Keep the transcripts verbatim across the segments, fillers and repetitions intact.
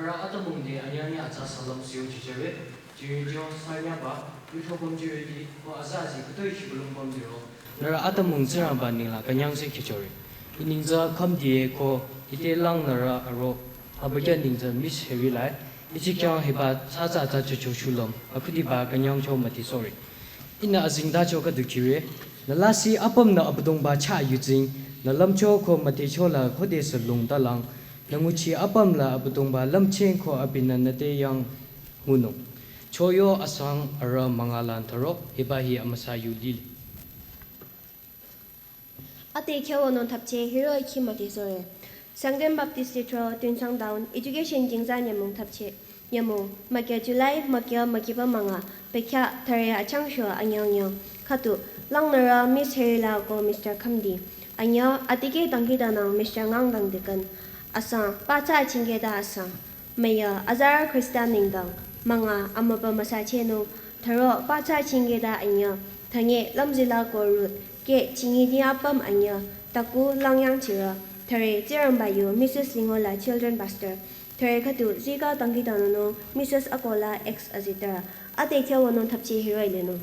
Nührü atümung te anyangya atsa salam siyo chichare, chirjo sanyaba, yuthopüm chiridi, ko azazi kutoi chibulung püm diro. Nührü atümung Tsingrangba ninglang künyangse khichore. Iningza khamdiye ko ite lang nührü aro, abükyü ningza Miss Harry lai, ichi kyang hiba tsatsa atsa chicho shulüm, akhudiba künyangcho mati sore. Ihnü azingdacho khüdu kire, nü lasih apümnü Abüdongba chah yuzeng, nü lümcho ko müdhecho la khodesü lungtalang, nü nguchi apüm la Abüdongba lümcheng ko abinü nüte yang ngunung. Choyo asang arüh müngalang tharo, hiba hi amüsa yu lile. Ade khyüwünung thapche hiroh-i khi müdhe sore. Sangtam Baptist Lithro, Tuensang Town, Education kingza nyümong thapche. Nyümong, mükya July, mükya mükyiba münga, pekya thüre achangcho anyangnyang. Khüdu, lang nührü Miss Harry la ko Mister Khamdi. Anyü, adikeh dangkhidangnang Mister Ngangdang Deacon. Asang, pathsa chingkehta asang. Müya, azarü Khrista nengdang. Münga, amübü müsachehnung. Tharo, pathsa chingkehta anyü. Thünye, lümzila ko Ruth. Keh, chingidi apüm anyü. Taku, langyang chirü. Thüre, Tsingrangba yu, Missus Lingola, Children Pastor. Thüre khüdu, zika dangkhidangnangnung, Missus Akola, ex azitara. Ade khyüwünung thapche hiroh-i lenung.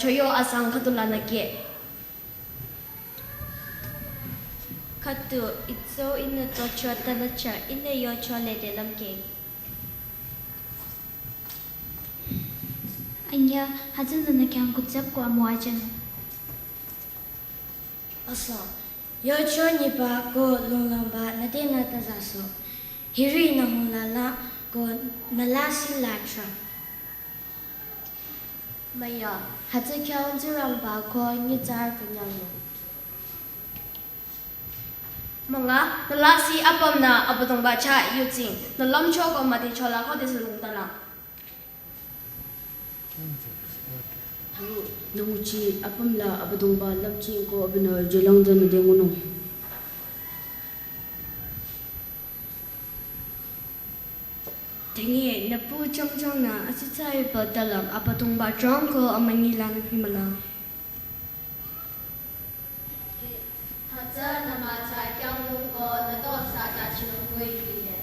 Choyo asang khüdu lanü ke. Khüdu itso inü tocho tanacha inü yocho lede lamke. Anya, hütsünü nü khyang kutsap ko amuajan. Asa, yocho niba ko lunglangba nüte nü tazaso. Hiri nü hung lala ko nü lasih lacha. Maya, hütsü khyang Tsingrangba ko nyitsarü künyangno. Manga, nü lasih apümnü Abüdongba chah yutsing, nü lümcho ko müdhecho la khodesü lungdala. Hang, nü nguchi apüm la Abüdongba lümching ko abinü jülangde nü dengunung. Tengi, nü pu chongchongnü asitsai pü dalam Abüdongba chong ko amünyi lanü himüla. Hütsü nü mütsa kyangnung ko nü tosa tachirung ko ibile.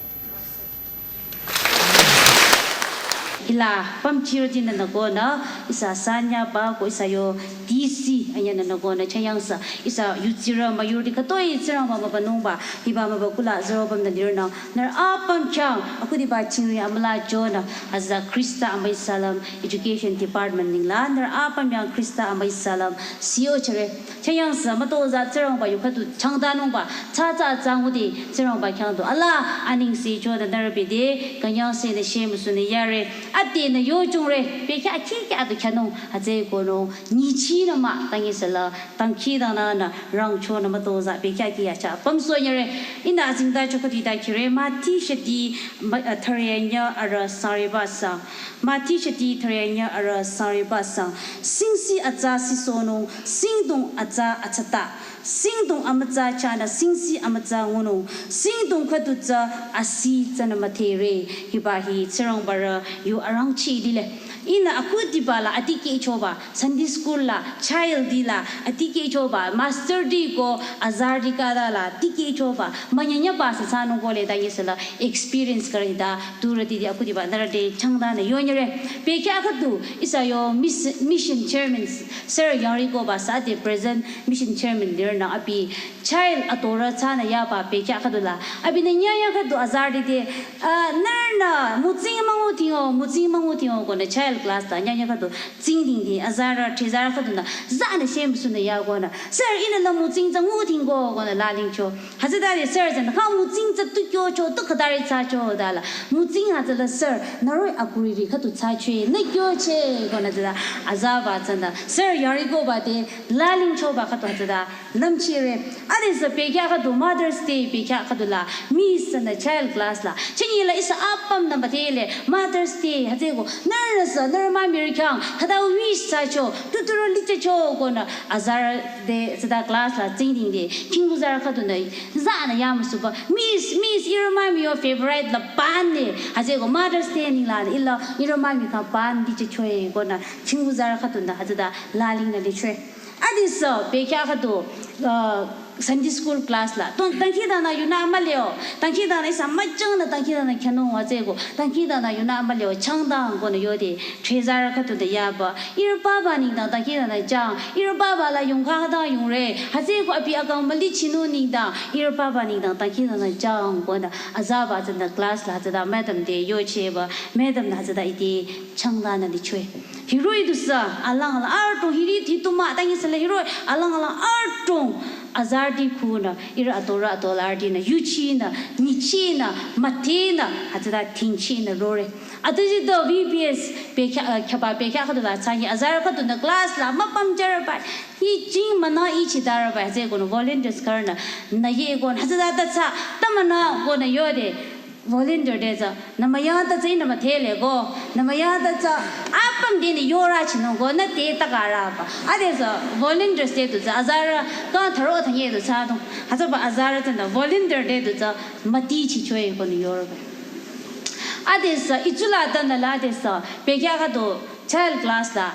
Hila pamchirüti nü nükonü, ihsa sanyaba ko ihsa yo D C anya nü nükonü chayangsa, ihsa yutsirü müyurüti khütoi Tsingrangba mübünungba, hiba mübü kula zero pümnü lirnü, nührü apüm khyang, akhudiba chingri amüla jonü, aza Khrista amüi salam Education Department ningla, nührü apüm yang Khrista amüi salam, siyo chere. Chayangsa mütozah Tsingrangba yu khüdu changdanungba, tsa tsa tsa ngude Tsingrangba khyang du. Ala aningsi choda nührü bide, künyangseh nü shemüsunü yare, ade nü yochungre, bekhyah khikhyah du khyanung, hütsü konung, nyichinü mah, tangisela, tangkhidangnanü, rangchonü mütozah, bekhyah khikhyah cha, pümsonyare, inü azingda chokotida kire, Mati shati, ma-, a, thürenyü arüh sariba sang. Mati shati thürenyü arüh sariba sang. Singsi atsa sisonung, singdong atsa atsata. Singdong amütsa chanü singsi amütsa ngunung. Singdong khüdu tsü asi tsünü müdhere. Hiba hi Tsingrangbarü yu arangchi lile. Inü akhudiba la atikehchoba, Sunday school la, child di la, atikehchoba, master di ko, azar di kada la, tikehchoba, manyanyaba sa sanung ko le da yesela, experience kari da, turüti di akhudiba, nührü te changdanü yonyere. Bekhyah khüdu, ihsa yo mis-, mission chairman, Sir Yangrikoba sa de present mission chairman lirnü abi, child atorü tsünü yaba bekhyah khüdu la. Abinü nyanya khüdu azar di de, a, nührünü, mütsing müngu tingo, mütsing müngu tingo konü child class la, nyanya khüdu, tsingding di, azarü, thezarü khüdunü, zanü shemüsunü ya konü. Sir, inü la mütsing tsü ngu tingo konü lalingcho. Hütsüta de sir tsünü, kha mütsing tsü tu kyocho, tu khütari tsacho dala. Mütsing hütsüla sir, nührü akuriri khüdu tsacho, nü kyoche konü tsüta, azaba tsünü. Sir, Yangrikoba de, lalingchoba khüdu hütsüta. Lümchire, adesü bekhyah khüdu Mother's Day bekhyah khüdu la, miss nü child class la. Chini la ihsa apümnü müdhele Mother's Day, hütsüko, nührüsü, nührü mümiri khyang, khüta wish thsacho, tuturo lichacho konü, azar de, tsüta class la, tsingding de, khingkuzarü khüdunü, zanü yamüsuba, miss, miss, ihrü mümi yo favorite la ban de, hütsüko Mother's Day ningla, ila, ihrü mümi khyang ban lichacho konü, khingkuzarü khüdunü, hütsüta, lalingnü lichwe. Adesü, bekhyah khüdu, uh, Sunday school class la. Tong, tangkhidanü yunü amülio. Tangkhidanü ihsa müchangnü tangkhidanü khyanung watsüko. Tangkhidanü yunü amülio. Changdang konü yode. Thezarü khüdunü yaba. Ihrü papa nengdang tangkhidanü chang. Ihrü papa la yongkha khüdang yongre. Hütsüko abi akang mülichinung nengdang. Ihrü papa nengdang tangkhidanü chang konü. Azaba tsünü class la tsüta madam te yocheba. Madam nü tsüta ite changdanü lichwe. Hiroh-i dusü, alang alang arüh tong hiri thi tuma tangisela hiroh-i, alang alang arüh tong azarüti khunü, ihrü atorü atolarütinü, yuchinü, nyichinü, müdhenü, hütsüta thingchinü rore. Atuji do V B S, bekhyah, eh, khyaba bekhyah khüdu la tsü hi, azarü khüdunü class la, müpüm jarübai, hi jing münü ichidarübai, hütsükonü volunteers khürünü, nü ye konü, hütsüta ta tsü, ta münü konü yode, volunteer te tsü, nü müyata tsü inü müdhele ko, nü müyata tsü, apüm denü yora chinung ko, nü te takarüba. Adesü volunteers te du tsü, azarü, kang tharo thanye du tsü dung. Hütsüba azarü tsünü volunteer te du tsü, müti chichoe konü yorba. Adesü, itsula tanü la adesü, bekhyah khüdu, child class la,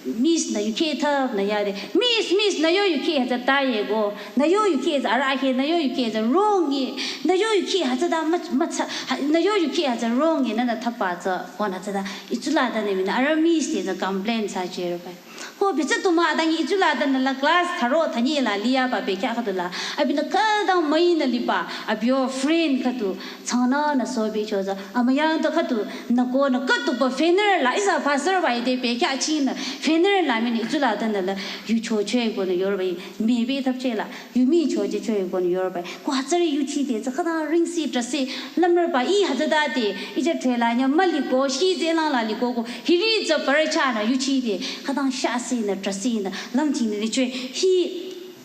Miss nü yukheh thap nü yade. Miss, miss, nü yo yukheh hütsü ta ye ko. Nü yo yukheh hütsü arahkheh, nü yo yukheh hütsü wrong ye. Nü yo yukheh hütsüta mü, mütsa, ha, nü yo yukheh hütsü wrong ye, nünü thapa tsü, konü tsüta. Itsula tanü minü, arüh miss te tsü complain thsacherübai. Ko bicha tuma adangi ichula dan la class tharo thani la liya ba bekya khatu la. Abinü khadang mai na liba. Abio friend khatu. Changna na so bi choza. Amayang to khatu. Na ko na khatu ba fener la. Isa pastor ba ide bekya chi na. Fener la mini ichula dan la. Yu cho che ko na yor ba. Me be thap che la. Yumi cho je cho ko na yor ba. Ko hatsari yuchi de. Za khadang ring si dress si. Lamar ba i hajada de. Ija thela nya mali ko. Shi je lang la li ko ko. Hiri za par cha na yuchi de. Khadang sha si na dress si na. Lam chi na li chwe. Hi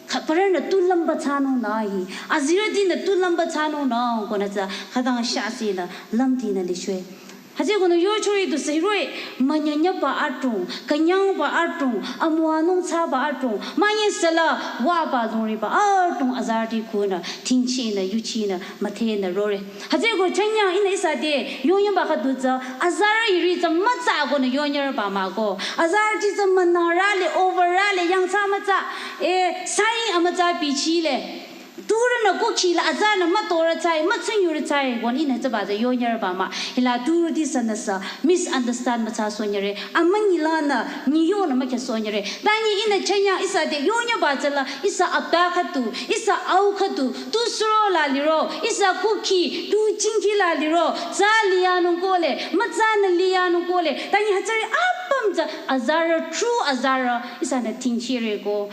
Kha-, parana tu lamba tsano na hi. Azira dina tu lamba tsano na ko na tsa khadang sha si na lam dina li shwe. Haje ko no yo chori du sai roi, manyanya ba atung, kanyang ba atung, amwa nung tsa ba atung, manye sala wa ba lungri ba atung azar di ko na, tingchi na, yuchi na, mathe na rore. Haje ko chanya ina isa de, yonye ba khatu tsa, azar yiri tsa matsa ko na yonye ba ma ko. Azar di tsa manara le, over le, yang tsa matsa. E, sai amatsa bichi le. Turü na kuki la azar na matora tsai, matsunyur tsai, won ina tsaba za yonyar ba ma. Hila turü di sana sa, misunderstand matsa sonyare. Amani la na, ni yo na makya sonyare. Dani ina chanya isa de yonya ba zala, isa abda khatu, isa au khatu, tu suro la liro, isa kuki, tu chinki la liro, za liya nung kole, matsa na liya nung kole. Dani hatsari apam za, azar, true azar, isa na tingchire ko.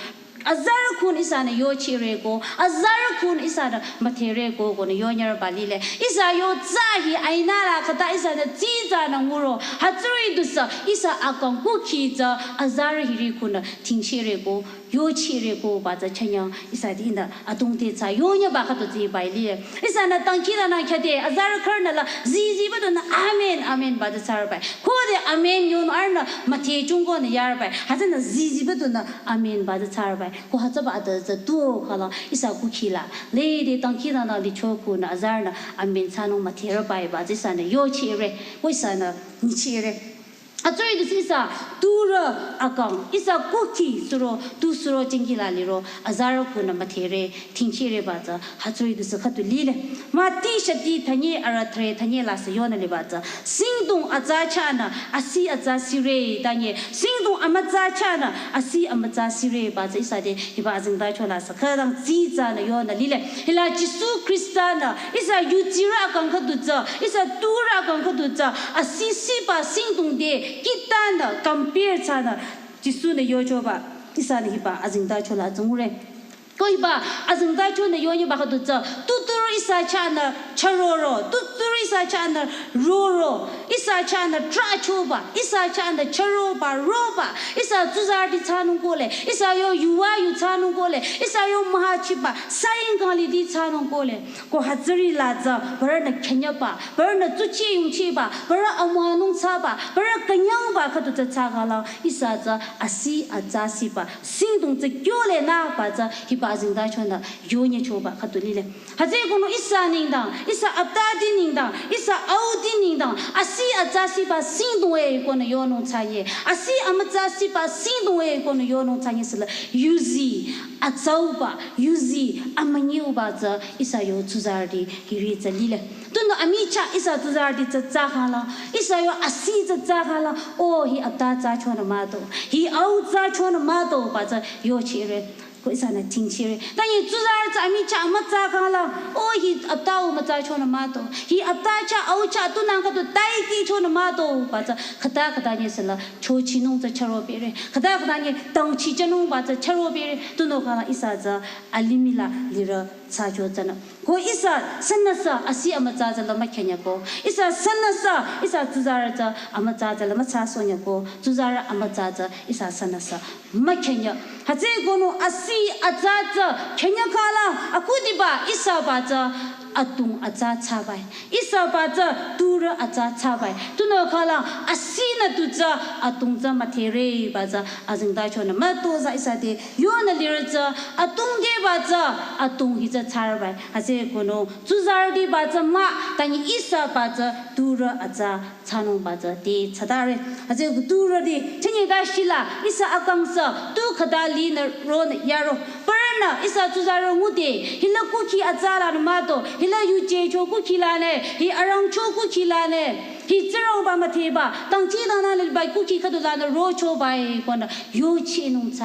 Azar kun isa na yo chire ko, azar kun isa na matere ko, ko na yo nyar bali le. Isa yo tsa hi aina la kata isa na tsi tsa na nguro. Hatsuri du sa, isa akang kuki tsa, azar hiri kun na tingchire ko, yo chire ko, ba tsa chanya, isa di na atung te tsa, yo nya ba khatu tsi bai li. Isa na tangki la na kya de, azar kar na la, zi zi ba du na, amen, amen, ba tsa tsar bai. Ko de amen yo na ar na, mate chung ko na yar bai. Hatsana zi zi ba du na, amen, ba tsa tsar bai. Ko hatsa ba da za tu khala isa kuki la. Le de tangki la na li cho ku na azar na amen sa nung matere bai ba zisa na yo chire. Ko isa na ni chire. Atsoi du isa turü akang. Isa kuki suro tu suro chingi la liro azar ku na matere tingchire ba za. Hatsoi du sa khatu lile. Mati shati thanye ara thre thanye la sa yo na li ba za. Singdung aza cha na asi aza sire thanye. Singdung amaza cha na asi amaza sire ba za isa de. Hiba azingda chola sa khadang zi za na yo na lile. Hila Jisu Krista na isa yutsira kang khadu za, isa tura kang khadu za, asisi ba singdung de, kita na compare cha na, Jisu na yo cho ba, isa na hiba azingda chola zungure. Ko hiba azingda cho na yo ni ba khadu za, tutur isa cha na charoro, tutur isa cha na roro, isa cha na tra cho ba, isa cha na charo ba, ro ba, isa tsuzar di tsanung kole, isa yo yuwa yu tsanung kole, isa yo mahachi ba, sayin kali di tsanung kole. Ko hatsuri la za, bar na kenya ba, bar na tsuchi yungchi ba, bar amwa nung tsa ba, bar kanyang ba khadu za tsa kala, isa za, asi aza si ba, singdung za kyo le na ba za, hiba azingda cho na, yo nye cho ba khadu lile. Hatsai kono isa nengdang, isa apta di nengdang, isa au di nengdang, asi atsasi ba singdong e kono yonung tsaye, asi amatsa si ba singdong e kono yonung tsaye sila, yuzi, atsau ba, yuzi, amanyiu ba tsa, isa yo tsuzar di, hiri tsa lile. Tunno amicha isa tsuzar di tsa tsa khala, isa yo asi tsa tsa khala, o hi apta tsa chona mato, hi au tsa chona mato ba tsa yo chire. Ko isa na tingchire. Tanye tsuzar tsa amicha amatsa khala. O hi apta u matsa chona mato. Hi apta cha au cha tunang khatu taiki chona mato. Ba tsa khata khata nye sila. Cho chinung tsa charo pere. Khata khata nye tang chi chanung ba tsa charo pere. Tunno khala isa tsa alimila lira tsa cho tsana. Ko isa sanasa asi amatsa tsa la makhenya ko. Isa sanasa isa tsuzar tsa amatsa tsa la matsa sonya ko. Tsuzar amatsa tsa isa sanasa. Makhenya. Hatsai kono asi atsa tsa khenya khala akudi ba isa ba tsa atung atsa tsa bai. Isa ba tsa tura atsa tsa bai. Tunno khala asi na tu tsa atung tsa matere ba tsa azingda chona mato tsa isa de yona lira tsa atung de ba tsa atung hi tsa tsar bai. Hatsai kono tsuzar di ba tsa ma tanye isa ba tsa tura atsa tsanung ba tsa te tsatare. Hatsai kutura di, chenye da shila, isa akang sa, tu khata li na ro na yaro. Para Nü ihsa tsuzarü ngude, hila kukhi atsa lanü mah to, hila yuje cho kukhi lanü, hi arangcho kukhi lanü, hi Tsingrangba müdheba, dangkhidangnang liba kukhi khüdu lanü rochoba-e konü, yuchinung tsü.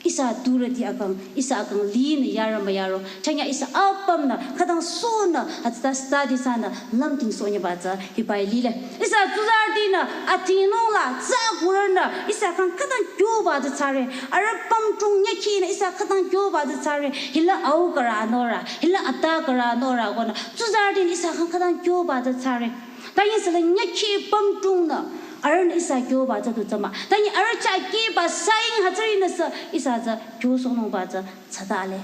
Ihsa turüti akang, ihsa akang linü yarü müyaro. Chanya ihsa apümnü, khütang sonü, hütsüta study thsanü, lümting sonyaba tsü, hiba-e lile. Ihsa tsuzarütinü, atinungla, tsü kurünü, ihsa khyang khütang kyoba tsü thsare. Arüh pümchung nyükhinü, ihsa khütang kyoba tsü thsare. Hila au khürü norü, hila ata khürü norü konü, tsuzarütinü ihsa khyang khütang kyoba tsü thsare. Tanyi süla nyükhi pümchungnü, arühnü ihsa kyoba tsü tu tsü mah. Tanyi arüh chah kihba saing hütsürinü sü, ihsa tsü kyosohnungba tsü thsatale.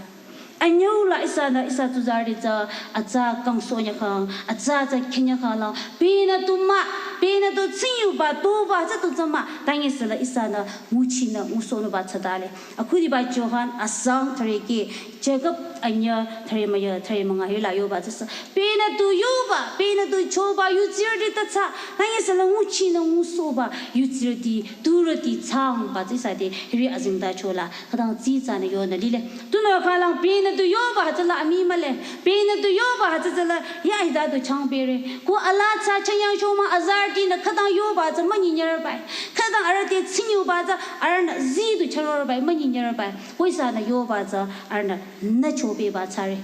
Anyüula ihsanü ihsa tsuzarüti tsü, atsa kangsohnyü khang, atsa tsü khinyü khang la, penü tu mah, penü tu tsingyuba, toba tsü tu tsü mah, tanyi süla ihsanü, nguchinü, ngusohnungba thsatale. Akhudiba Johan, asang thüre kih, Jakob anyü thüre müyü, thüre münga hila yoba tsü sü. Penü tu yoba, penü tu choba, yutsirüti ta tsü, tanyi süla nguchinü, ngusohba, yutsirüti, turüti, tsangba tsü ihsa te, hiri azingda chola. Khütang tsitsanü yonü lile. Tunüo khülang penü tu yoba hütsüla amii mühle. Penü tu yoba hütsütsüla ya hita tu changpehre. Ko ala tsü chanyang shoma azarütinü khütang yoba tsü münyinyerüba-e. Khütang arüh te tsingyuba tsü arühnü zi tu chürorüba-e, münyinyerüba-e. Ko ihsanü yoba tsü arühnü nüchopehba thsare.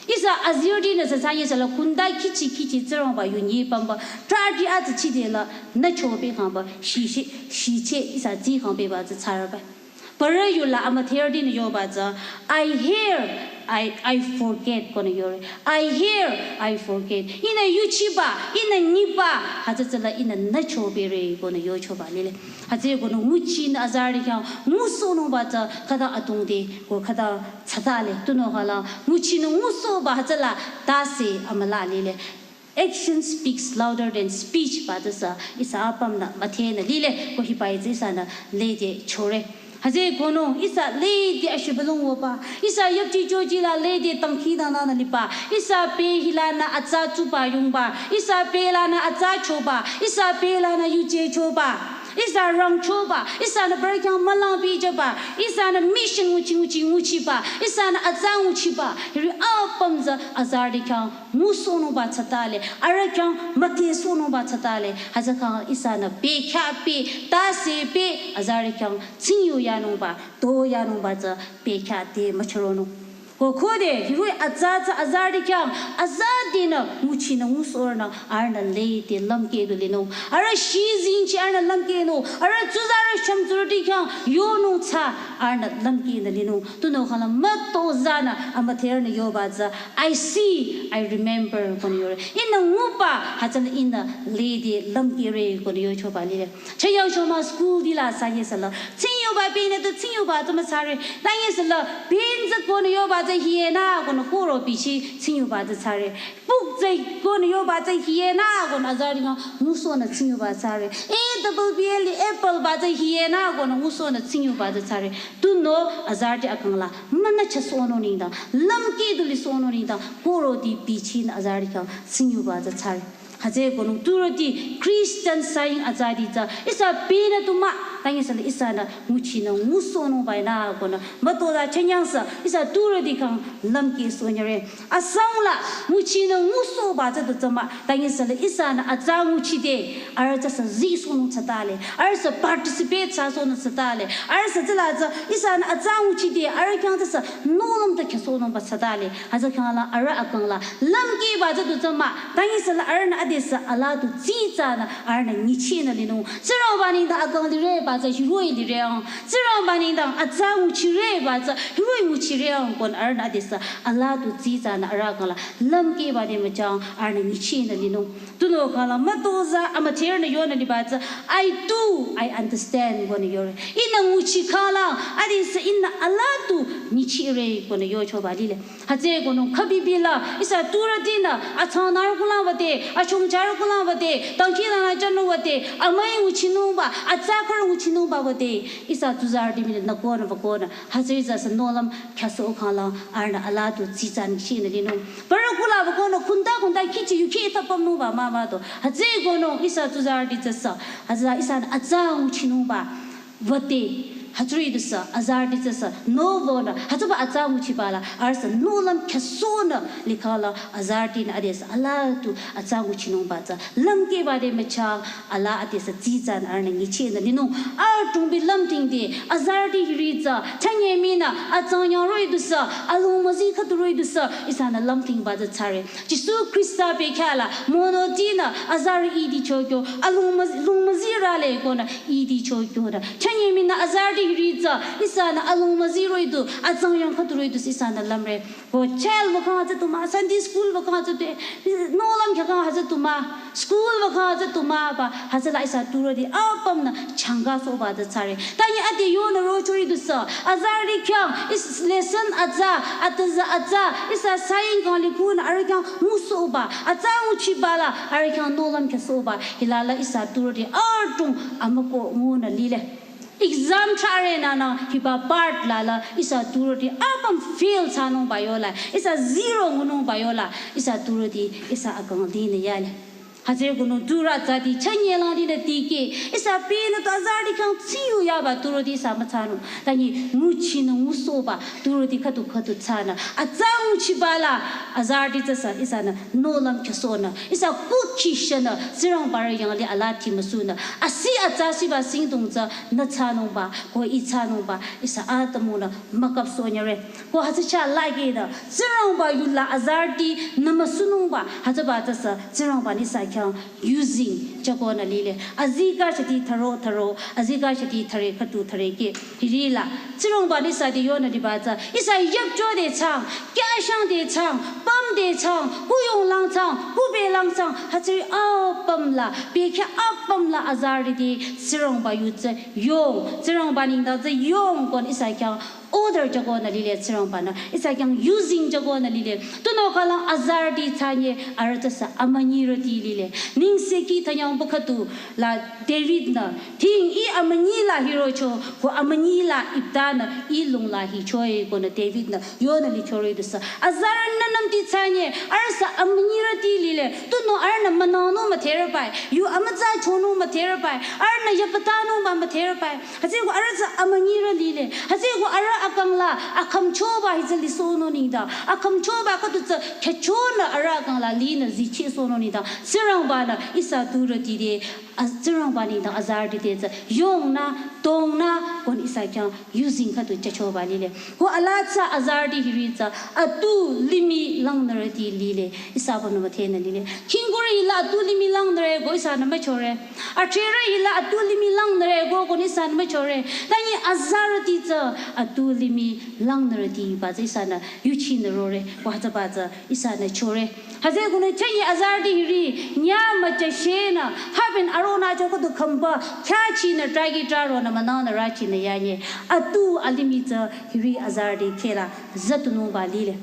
Ihsa azirütinü sü thsanyi süla kunda khichi khichi Tsingrangba yunyi pümba. Trahti atsü chidela nüchopeh khangba shishi, shiche ihsa tsi khangpehba tsü thsarüba-e. Parü yula amüdherütinü yoba tsü, I hear, I, I forget konü yore. I hear, I forget. Ihnü yuchiba, ihnü nyiba, hütsütsüla ihnü nüchopehre konü yochoba lile. Hütsü konü nguchinü azarüti khyang, ngusohnungba tsü khüta atungde, ko khüta thsatale. Tunüo khülang, nguchinü ngusohba hütsüla, tase amüla lile. Action speaks louder than speech ba tsü sü ihsa apümnü müdhenü lile ko hiba-e tsü ihsanü lede chore. Hütsü konü ihsa lede ashibülung woba, ihsa yüpji choji la lede dangkhidangnangnü liba, ihsa pe hilanü atsa tsuba yungba, ihsa pe lanü atsa choba, ihsa pe lanü yuje choba, ihsa rangchoba, ihsanü parü khyang mülang pijüba, ihsanü mission nguchi nguchi nguchiba, ihsanü atsa nguchiba, hiri apüm tsü azarüti khyang ngusohnungba thsatale, arüh khyang müdhesohnungba thsatale, hütsü khyang ihsanü bekhyah pe, tase pe, azarüti khyang tsingyu yanungba, to yanungba tsü bekhyah te müchüronung. Ko khode, hiroh-i atsa tsü azarüti khyang, azarütinü nguchinü ngusohrünü, arühnü lede lümkeh du linung. Arüh shizingchi arühnü lümkehnung, arüh tsuzarü shümtsurüti khyang, yonung tsü, arühnü lümkehnü linung. Tunüo khüla mütozanü amüdherünü yoba tsü, I see, I remember konü yore. Ihnü nguba, hütsüla ihnü lede lümkehre konü yochoba lile. Chayang shoma school dila thsanyi süla, tsingyuba penü tu tsingyuba tsü müthsare. Tanyi süla, pen tsü konü yoba tsü hienü konü koro bichi tsingyuba tsü thsare. Book tsü konü yoba tsü hienü konü azarüti khyang ngusohnü tsingyuba thsare. A double B L E apple ba tsü hienü konü ngusohnü tsingyuba tsü thsare. Tunüo azarüti akang la, münü chasohnung nengdang, lümkeh du lisohnung nengdang, koroti bichinü azarüti khyang tsingyuba tsü thsare. Hütsü konü turüti Christian saying atsati tsü, ihsa penü tu mah, tanyi süla ihsanü nguchinü ngusohnungba-e nü konü, mütola chanyang sü, ihsa turüti khyang lümkeh sonyüre. Asang la, nguchinü ngusohba tsü tu tsü mah, tanyi süla ihsanü atsa nguchide, arüh tsü sü zisohnung thsatale, arüh sü participate thsasohnung thsatale, arüh sü tsüla tsü, ihsanü atsa nguchide, arüh khyang tsü sü nohlüm ta khyüsohnungba thsatale, hütsü khyang la, arüh akang la, lümkehba tsü tu tsü mah, tanyi süla arühnü adesü ala tu tsitsanü, arühnü nyichehnü linung, Tsingrangba nengdang akang lireba tsü hiroh-i lireng, Tsingrangba nengdang atsa nguchireba tsü hiroh-i nguchireng konü arühnü adesü ala tu tsitsanü arüh akang la lümkehba te müchang arühnü nyichehnü linung. Tunüo khüla mütoza amüdherünü yonü liba tsü, I do, I understand konü yore. Ihnü nguchi khüla, adesü ihnü ala tu nyichehre konü yochoba lile. Hütsü konü khübibila, ihsa turütinü, atsangnürü kulang bate, achungcharü kulang bate, dangkhidangnang chanung bate, amüi nguchinungba, atsa khürü nguchinungba bate, ihsa tsuzarüti mii nü konü ba konü, hütsüri tsü sü nohlüm khyüsoh khüla, arühnü ala tu tsitsa nyichehnü linung. Parü kula ba konü khunda khunda khichi yukhi ta pümnungba mah mah to. Hütsü konü ihsa tsuzarüti tsü sü, hütsü ihsanü atsa nguchinungba, bate. Hütsüri dusü, azarüti tsüsü, no bonü, hütsüba atsa nguchiba la, arüsü nohlüm khüsonü, likhala azarütinü adesü, alatu atsa nguchinungba tsü, lümkehba de müchang, ala adesü, tsitsanü arühnü nguchinü, linung, adrongbi lümtingde, azarüti hiri tsü, chünye mii nü, atsang yang roh-i dusü, alung müzi khüdu roh-i dusü, ihsanü lümtingba tsü thsare. Jisu Khrista bekhyah la, monotinü, azarü iticho kyo, alung müz-, lung müzi rale konü, iticho kyonü. Chünye mii nü azarüti hiri tsü, ihsanü alung müzi roh-i du, atsang yang khüdu roh-i dusü ihsanü lümre. Ko child wükang hütsü du mah, Sunday school wükang hütsü du, nohlüm khyakang hütsü du mah, school wükang hütsü du mah ba, hütsüla ihsa turüti apümnü changkasohba tsü thsare. Tanyi ade yonü rochori dusü, azarüti khyang, is lesson atsa, atüza atsa, ihsa saying kang likhunü arüh khyang ngusohba, atsa nguchiba la, arüh khyang nohlüm khüsohba, hilala ihsa turüti adrong amükoh ngunü lile. Exam thsare nünü hiba part la la ihsa turüti apüm fail thsanungba yola, ihsa zero ngunungba yola, ihsa turüti ihsa akang dinü yale. Hütsüri konü turü tsüti chünye langtinü tikeh, ihsa pinü tu azarüti khyang tsiyu yaba turüti ihsa müthsanung. Tanyi nguchinü ngusohba turüti khüdu khüdu thsanü. Atsa nguchiba la azarüti tsüsü ihsanü nohlüm khüsonü. Ihsa kukhi shenü, Tsingrangba rü yanglih alaa ti müsunü. Asi atsa siba singdong tsü nü thsanungba, ko ih thsanungba, ihsa atümungnü mükapsoh nyüre. Ko hütsü chah lakehnü, Tsingrangba yula azarüti nü müsunungba, hütsüba tsüsü, Tsingrangbanü ihsa khyang using, chakonü lile. Azikeh shati tharo tharo, azikeh shati thare khüdu thare keh. Hirila, Tsingrangbanü ihsa te yonü liba tsü, ihsa yüpcho de chang, kyashang de chang, püm de chang, kuyong lang chang, kube lang chang, hütsüri apüm la, bekhyah apüm la azarüti, Tsingrangba yu tsü yong, Tsingrangba nengdang tsü yong konü ihsa khyang order chakonü lile Tsingrangbanü, ihsa khyang using chakonü lile. Tunüo khalang azarüti thsanye, arüh tsüsü amünyirüti lile. Nengsekhi thanyang bu khüdu la David nü, ting ih amünyi la hirocho, ko amünyi la iptanü ih lung la hichoe konü David nü, yonü lichore dusü. Azarü nünümti thsanye, arühsü amünyirüti lile, tunüo arühnü münangnung müdherübai, yu amütsa chonung müdherübai, arühnü yüptanungba müdherübai. Hütsüeko arüh tsü amünyirü lile. Hütsüeko arüh akang la, akhümchoba hi tsü lisohnung nengdang. Akhümchoba khüdu tsü khyüchonü arüh akang la linü zichehsohnung nengdang. Tsingrangbanü ihsa turüti te, a, Tsingrangba nengdang azarüti te tsü yongnü, tongnü, konü ihsa khyang using khüdu chachoba lile. Ko alaa tsü azarüti hiri tsü, atu limih langnürüti lile. Ihsa bonü müdhenü lile. Khingkurü hila atu limih langnüre ko ihsanü müchore. Athrerü hila atu limih langnüre ko konü ihsanü müchore. Tanyi azarüti tsü atu limih langnürütiba tsü ihsanü yuchinü rore. Ko hütsüba tsü ihsanü chore. Hütsüeko nü chünye azarüti hiri, nyümong müchashenü, happen aronü choko du khümba, khyachinü, tragi traronü, münangnü rachinü yanye. Atu alimih tsü hiri azarüti khehla, züdunungba lile.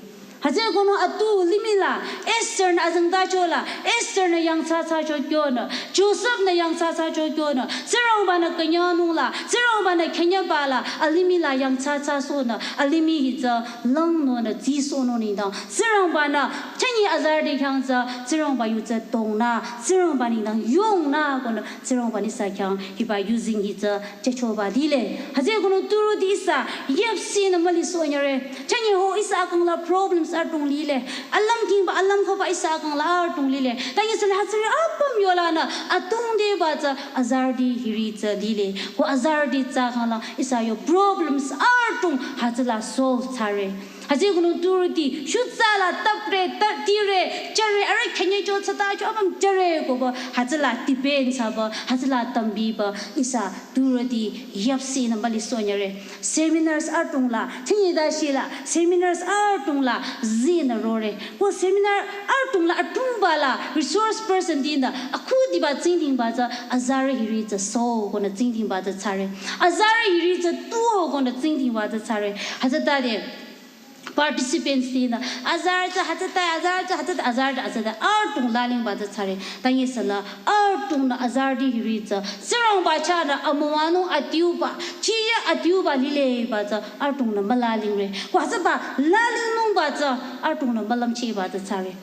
Hütsüeko nü atu limih la, Esther nü azengtacho la, Esther nü yangthsathsacho kyonü, Joseph nü yangthsathsacho kyonü, Tsingrangbanü künyangnung la, Tsingrangbanü künyangba la, alimih la yangthsathsasohnü, alimih hi tsü langnunü zisohnung nengdang, Tsingrangbanü, chünye azarüti khyang tsü, Tsingrangba yu tsü tongnü, Tsingrangba nengdang yongnü, konü, Tsingrangbanü ihsa khyang, hiba using hi tsü, chachoba lile. Hütsüeko nü turüti ihsa, yüpsinü mülisoh nyüre. Chünye ho ihsa akang la problems adrong lile. Alümtingba, alümkhaba ihsa akang la adrong lile. Tanyi sü la hütsüri apüm yolanü, atungdeba tsü, azarüti hiri tsü lile. Ko azarüti tsü kang la, ihsa yo problems adrong, hütsüla solve thsare. Hütsüeko nü turüti, shutsa la tapre, ta-, tire, jüre, arüh künyecho tsütacho apüm jüre koba, hütsüla depend thsaba, hütsüla tambiba, ihsa turüti yüpsinü mülisoh nyüre. Seminars adrong la, chünye dashi la, seminars adrong la, zinü rore. Ko seminar adrong la, adrongba la, resource person tinü, akhudiba tsingdhingba tsü, azarü hiri tsü so, konü tsingdhingba tsü thsare. Azarü hiri tsü tuo, konü tsingdhingba tsü thsare. Hütsütade, participants tinü, azarü tsü hütsüta, azarü tsü hütsüta, azarü tsü hütsüta, adrong lalingba tsü thsare. Tanyi sü la, adrongnü azarüti hiri tsü, Tsingrangba chahnü amüwanung adiuba, chiye adiuba lileba tsü, adrongnü mülalingre. Ko hütsüba lalingnungba tsü, adrongnü mülümchehba tsü thsare.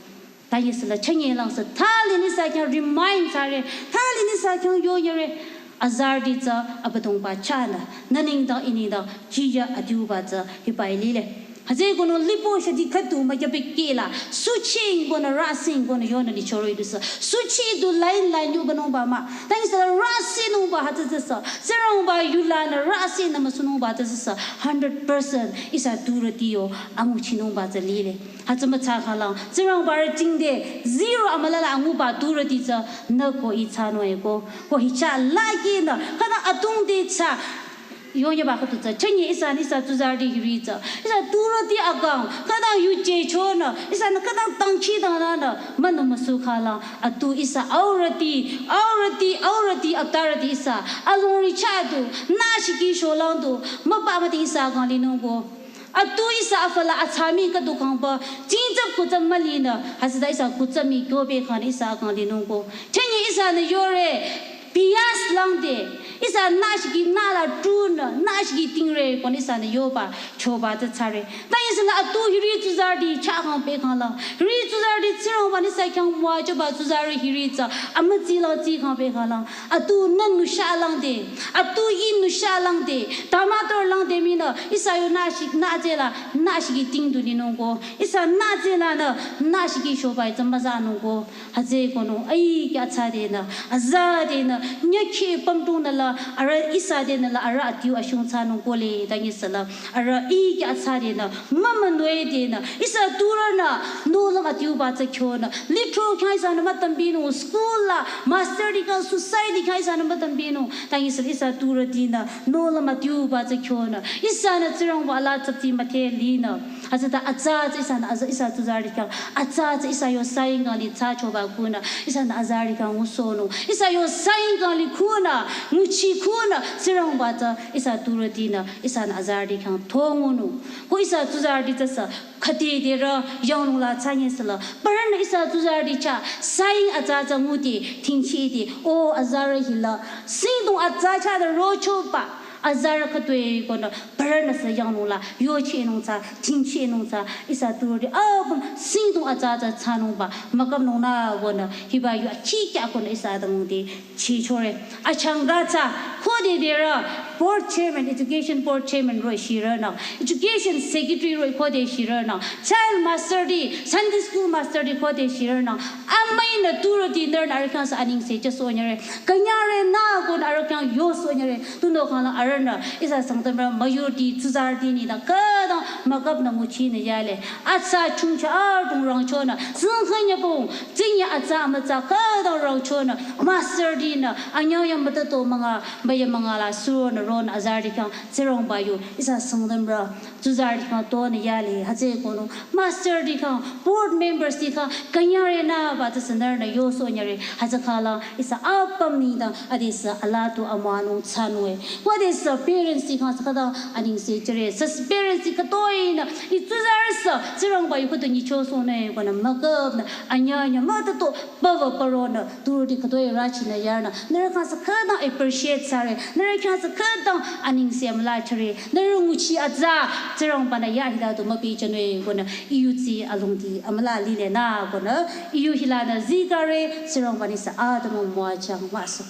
Tanyi sü la chünye lang sü, thalinü ihsa khyang remind thsare, thalinü ihsa khyang yonyüre. azarüti tsü Abüdongba chahnü, nü nengdang I nengdang jiyü adiuba tsü hiba-i lile. Hütsüeko nü lipo shadi khüdu müyapi kehla, suching konü rasing konü yonü lichoro-i dusü. Suchi du line line yubanungba mah. Tang ihsa rasi nungba hütsü tsüsü. Tsingrangba yulanü rasi nü müsünungba tsüsü. Hundred percent ihsa turüti yo anguchinungba tsü lile. Hütsü mütsa khalang, Tsingrangba rütingde zero amülala anguba turüti tsü nü ko I thsanung-e ko. Ko hicha lagi nü, khüta atungde tsü, yonyaba khüdu tsü, chünye ihsa nü ihsa tsuzarüti hiri tsü. Ihsa turüti akang, khüta yuje chonü, ihsanü khüta tangchi dangnanü, münü müsü khalang, atu ihsa aurüti, aurüti, aurüti, atarüti ihsa, alongri chah du, nü shiki sholang du, müpa müti ihsa akang linung ko. Atu ihsa afü la atsami khüdu kangba, jingtsap kutsap mülinü, hütsüta ihsa kutsami kyobe khanü ihsa akang linung ko. Chünye ihsanü yore, bias langde, ihsa nü shiki nü la tunü, nü shiki tingre konü ihsanü yoba, choba tsü thsare. Tang ihsa la atu hiri tsuzarüti chah kang pe khalang, hiri tsuzarüti Tsingrangba nü ihsa khyang müwajüba tsuzarü hiri tsü, amütsi la tsi kang pe khalang. Atu nü nusha langde, atu I nusha langde, tamator langde minü, ihsa yo nü shi-, nü tsela, nü shiki ting du linung ko, ihsa nü tsela nü, nü shiki shoba-i tsü müzanung ko, hütsüeko nü, ai kya thsadenü, azadenü, nyakhi pamtung nü la, arüh ihsa denü la, arüh adiu ashung thsanung ko le, tang ihsa la, arüh I kya thsadenü, mama nue denü, ihsa turünü, nohlüm adiuba tsü kyonü, litro khyang ihsanü mütambinung, school la, master di khyang, society khyang ihsanü mütambinung, tang ihsa, ihsa turütinü, nohlüm adiuba tsü kyonü, ihsanü Tsingrangba la tsapti müdhe linü, hütsüta atsa tsü ihsanü, aza, ihsa tsuzarüti khyang, atsa tsü ihsa yo saing kang li thsachoba kunü, ihsanü azarüti khyang ngusohnung, ihsa yo saing kang li kunü, nguchi kunü, Tsingrangba tsü ihsa turütinü, ihsanü azarüti khyang thongunung. Ko ihsa tsuzarüti tsüsü, khütide rü, yangnung la thsanye süla, parünü ihsa tsuzarüti chah, saing atsa tsü nguti, tingchiti, o azarü hila, singdong atsa chah da rochoba, azarü khütoi konü, parünü sü yangnung la, yochinung tsü, tingchinung tsü, ihsa turüti, apüm, singdong atsa tsü thsanungba, mükapnung nü konü, hiba yu achi kya konü ihsa adangdi, chichore. Achangka tsü, khode derü, board chairman, education board chairman roh-i shirünang, education secretary roh-i khode shirünang, child master di, Sunday school master di khode shirünang, amüinü turüti nührünü arüh khyang sü anengse chasonyare, künyangre nü konü arüh khyang yosonyare, tunüo khangla arühnü, ihsa Sangtamrü müyurüti, tsuzarüti nengdang, khütang mükapnü nguchinü yale, atsa chungcha adrong rangchonü, singkhünyapong, tsingye atsa amütsa khütang rangchonü, master dinü, anyang yang mütato münga, baya münga la suronü ronü azarüti khyang, Tsingrangba yu, ihsa Sangtamrü, tsuzarüti khyang tonü yale, hütsüeko nü, master di khyang, board members di khyang, künyangre nüba tsü sü nührünü yosonyare, hütsü khalang, ihsa apüm nengdang, adesü alatu amüwanung thsanung-e. Ko adesü parents di khyang sü khütang anengse jüre, sü parents di khütoinü, ih tsuzarü sü, Tsingrangba yu khüdu nyichosonü, konü mükapnü, anyang yang mütato, papa paronü, turüti khütoi rachinü yarünü, nührü khyang sü khütang appreciate thsare, nührü khyang sü khütang anengse amüla chore, nührü nguchi atsa, Tsingrangbanü ya hila du müpi chanwe konü, I yu tsü alongdi amüla lile nü konü, I yu hilanü zikare, Tsingrangbanü sü adamü müwajüng müsü.